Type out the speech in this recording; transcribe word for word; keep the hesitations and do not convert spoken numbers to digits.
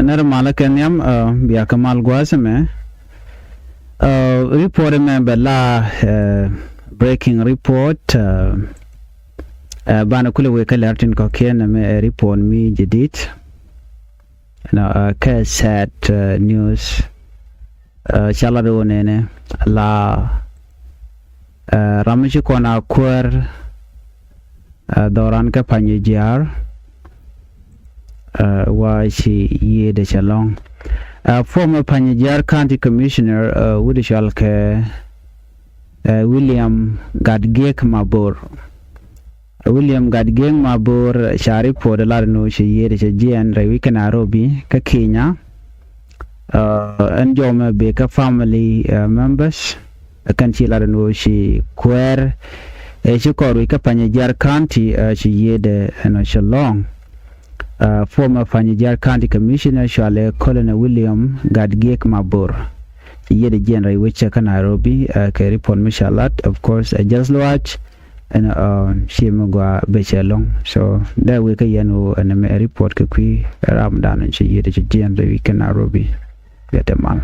Nɛr malä kɛ nhiam, bia kɛ mal gua̱a̱th ɛmɛ. Report ɛmɛ bɛ la breaking report. Banɛ kulɛ wek kä lɛr tin kɔ̱kiɛn ɛmɛ ɛ report mi jadid. Kɛ sad news. Ca lat ɣöö nɛnɛ la ram mi ci kɔn a kuäär dhɔran kä Panyijiar wa ci yiëëdɛ cɛ lɔ̱ŋ. Former Panyijiar County Commissioner wi̱cdɛ cɔal kɛ William Gatgiek Mabor. William Gatgiek Mabor ca report lat ni ɣöö ci yiëëdɛ cɛ jiɛɛn rɛy wi̱c kä Nairobi kä Kenya. Ɛn jɔmɛ bek kä family members kɛn ci lat ni ɣöö ci kuäär ɛ ci kɔr wi̱c kä Panyijiar County ci yiëëdɛ ɛn ɔ cɛ lɔ̱ŋ. Former Panyijiar County Commissioner cɔalɛ Colonel William Gatgiek Mabor ci yiëëdɛ jiɛɛn rɛy wi̱c kä Nairobi kɛ report mi ca lat. Of course ɛ jäth luaac ɛn cie mi gɔaa bɛ cɛ lɔ̱ŋ. So dee wek kä yɛn ɣöö ɛn ɛmɛ report kɛ kui̱ ram dan ci yiëëdɛ ci jiɛɛn rɛy wi̱c kä Nairobi. Bia te mal.